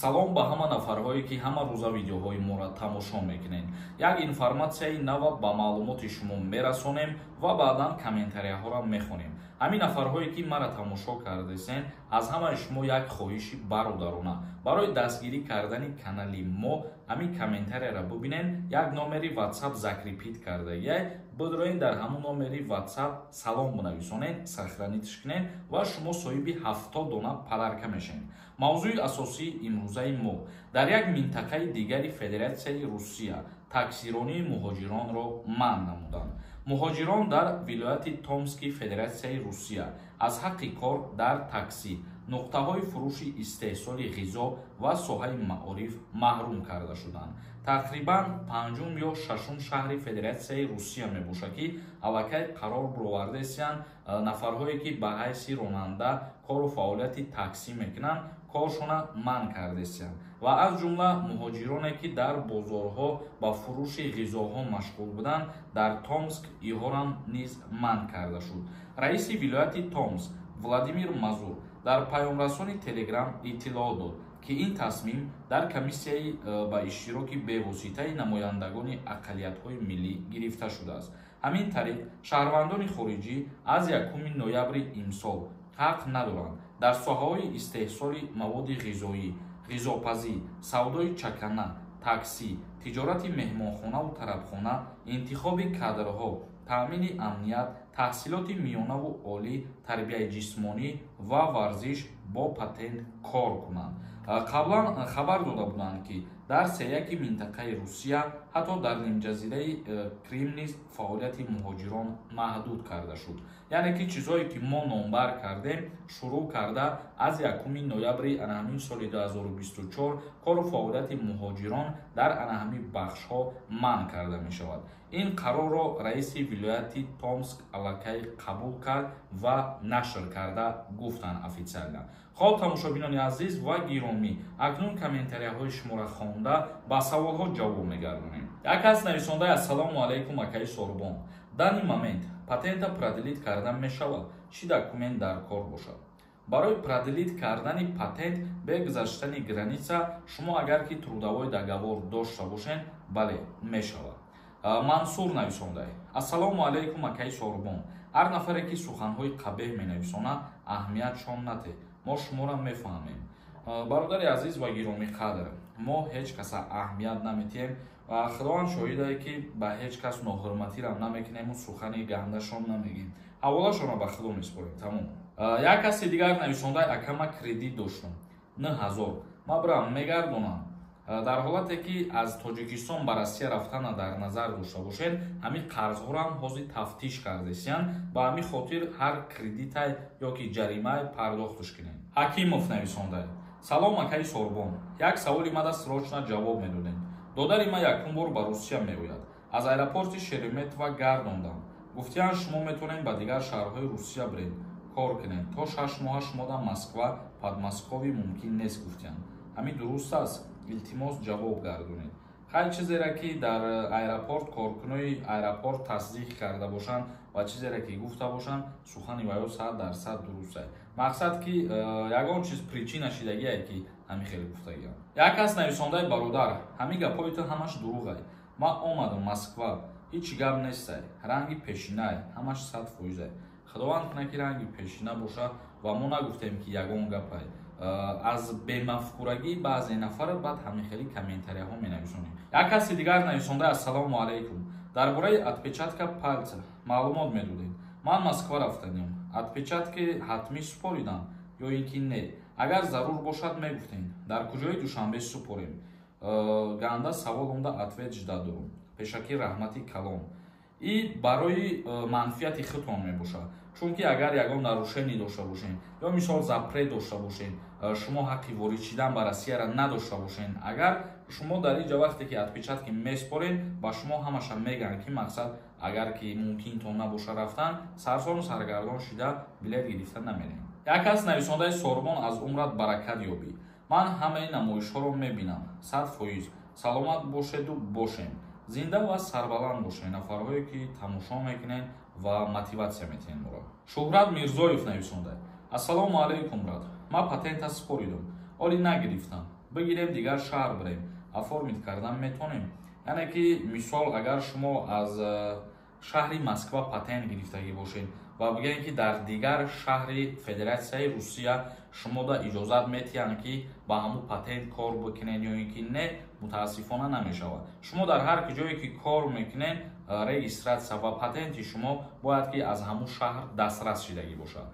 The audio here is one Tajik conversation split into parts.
Салом ба ҳама нафарҳое, ки ҳама рӯза видеоҳои моро тамошо мекунед. Як информатсияи нава ба маълумоти шумо мерасонем ва баъдан комментарияҳоро мехонем. Ҳамин нафарҳое, ки маро тамошо кардесен, аз ҳамаи шумо як хоҳиши бародарона: барои дастгирӣ кардани канали мо ҳамин комментарияро бубинен, як номери WhatsApp закрепить кардагиай, бидроен, дар ҳамун номери WhatsApp салом бинависонен, сохранить ш кунен ва шумо соҳиби 70 дона подарка мешавед. Мавзӯи асосии имрӯзаи мо: дар як минтақаи дигари Федератсияи Русия таксиронии муҳоҷиронро манъ намуданд. Муҳоҷирон дар вилояти Томски Федератсияи Русия аз ҳаққи кор дар таксӣ, нуқтаҳои фурӯши истеҳсоли ғизо ва соҳаи маориф маҳрум карда шуданд. Тақрибан панҷум ё шашум шаҳри Федератсияи Русия мебошад, ки аллакай қарор бировардаистиянд, нафарҳое, ки ба ҳайси ронанда кору фаъолияти таксӣ мекунанд, коршона манъ кардестиянд ва аз ҷумла муҳоҷироне, ки дар бозорҳо ба фурӯши ғизоҳо машғул буданд, дар Томск иҳорам низ манъ карда шуд. Раиси вилояти Томск Владимир Мазур дар паёмрасони Телеграм иттилоъ дод, ки ин тасмим дар комиссияи ба иштироки бевоситаи намояндагони ақаллиятҳои миллӣ гирифта шудааст. Ҳамин тариқ, шаҳрвандони хориҷӣ аз 1 ноябри имсол ҳақ надоранд дар соҳаҳои истеҳсоли маводи ғизоӣ, ғизопазӣ, савдои чакана, таксӣ, тиҷорати меҳмонхонаву тарабхона, интихоби кадрҳо, таъмини амният, таҳсилоти миёнаву олӣ, тарбияи ҷисмонӣ ва варзиш бо патент кор кунанд. Қаблан хабар дода буданд, ки дар сеяки минтақаи Русия, ҳатто дар нимҷазираи Крим низ фаъолияти муҳоҷирон маҳдуд карда шуд. Яъне ки чизҳое, ки мо номбар кардем, шурӯъ карда аз 1 ноябри ана ҳамин соли 2024 кору фаъолияти муҳоҷирон дар ана ҳамин бахшҳо манъ карда мешавад. Ин қарорро раиси вилояти Томск аллакай қабул кард ва нашр карда гуфтанд официально. Хоб, тамошобинони азиз ва гиромӣ, акнун комментарияҳои шуморо хонда, ба саволҳо ҷавоб мегардонем. Як кас нависонда: «Ассалому алайкум, акаи Сорбон, данный момент патента продлить кардан мешавад? Чӣ документ дар кор бошад?» Барои продлить кардани патент бе гузаштани граница, шумо агар ки трудовой договор дошта бошед, бале, мешавад. Мансур нависонда: «Ассалому алайкум, акаи Сорбон, ҳар нафаре, ки суханҳои қабеҳ менависонад, аҳамиятшон нате, мо шуморо мефаҳмем». Бародари азиз ва гиромиқадр, мо ҳеҷ каса аҳамият наметиҳем ва Худованд шоҳидае, ки ба ҳеҷ кас ноҳурматирам намекунему сухани гандашон намегем, ҳаволашонро ба Худо месупорем, тамом. Як каси дигар нависонда: «Ака, ма кредит доштам 9000, ма бирам мегардонам?» Дар ҳолате ки аз Тоҷикистон ба Россия рафтана дар назар дошта бошед, ҳамин қарзҳоро ҳозир тафтиш кардесиянд, ба ҳамин хотир ҳар кредитай ё ки ҷаримай пардохтш кунед. Ҳакимов нависонда: «Салом, акаи Сорбон, як саволи мада срочно ҷавоб медодем. Додари ма якум бор ба Русия меояд. Аз аэропорти Шереметьево гардондам, гуфтиянд, шумо метавонед ба дигар шаҳрҳои Русия биред, кор кунед, то 6 моҳа шумо дар Москва, Подмосковье мумкин нест, гуфтиянд. Ҳамин дуруст аст? Илтимос, ҷавоб гардонед». Ҳар чизере, ки дар аэропорт коркунои аэропорт тасдиқ карда бошанд ва чизере, ки гуфта бошанд, сухани ваё 100% дуруст аст. Мақсад ки ягон чиз причина шидагие, ки ҳамин хеле гуфтагиам. Як кас нависондаи: «Бародар, ҳамин гапҳои ту ҳамаш дурӯғай. Ман омадам Москва, ҳеҷ гап нестай, ранги пешинай, ҳамаш 100 фоизай». Худованд кунад, ки ранги пешина бошад ва мо нагуфтем, ки ягон гапай. Аз бемафкурагӣ баъзе нафар баъд ҳамин хели комментарияҳо менависонем. Як каси дигар нависонда: «Ассалому алайкум, дар бораи отпечатка пальца маълумот медодед. Ман Москва рафтанем, отпечатки ҳатмӣ супоридам ё ин ки не? Агар зарур бошад, мегуфтем, дар куҷои Душанбе супорем. Ганда савол омда, ответ жда дорум. Пешакӣ раҳмати калон». И барои манфиати худтон мебошад, чунки агар ягон нарушение дошта бошем ё мисол запрет дошта бошем, шумо ҳаққи ворид шидан ба Россияро надошта бошед, агар шумо дар инҷа вақте ки отпечатки меспоред, ба шумо ҳамаша мегӯянд, ки мақсад, агар ки мумкинтон набоша рафтан, сарсону саргардон шида билет гирифта намерем. Як кас нависондаи: «Сорбон, аз умрат баракат ёбӣ, ман ҳамаи намоишҳоро мебинам, 100%. Саломат бошеду бошем, зинда ва сарбаланд бошед, нафарҳое, ки тамошо мекунед ва мотиватсия метиҳед моро». Шуҳрат Мирзоев нависонда: «Ассалому алайкум, брат, ман патента супоридум, оли нагирифтам. Бигирем, дигар шаҳр бирем, оформить кардан метонем. Яъне ки, мисол, агар шумо аз шаҳри Москва патент гирифтагӣ бошед ва бигӯем, ки дар дигар шаҳри Федератсияи Русия шумода иҷозат метиҳанд, ки ба ҳамун патент кор бикунед ё ин ки не, мутаассифона, намешавад. Шумо дар ҳар ки ҷое ки кор мекунед, регистрация ва патенти шумо бояд ки аз ҳамун шаҳр дастрас шидагӣ бошад.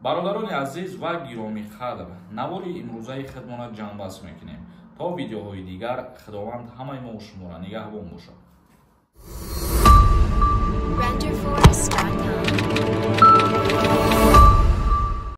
Бародарони азиз ва гиромиқадр, навори имрӯзаи худмона ҷамъбаст мекунем. То видеоҳои дигар Худованд ҳамаи мо шуморо нигаҳбон бошад. Renderforest.com.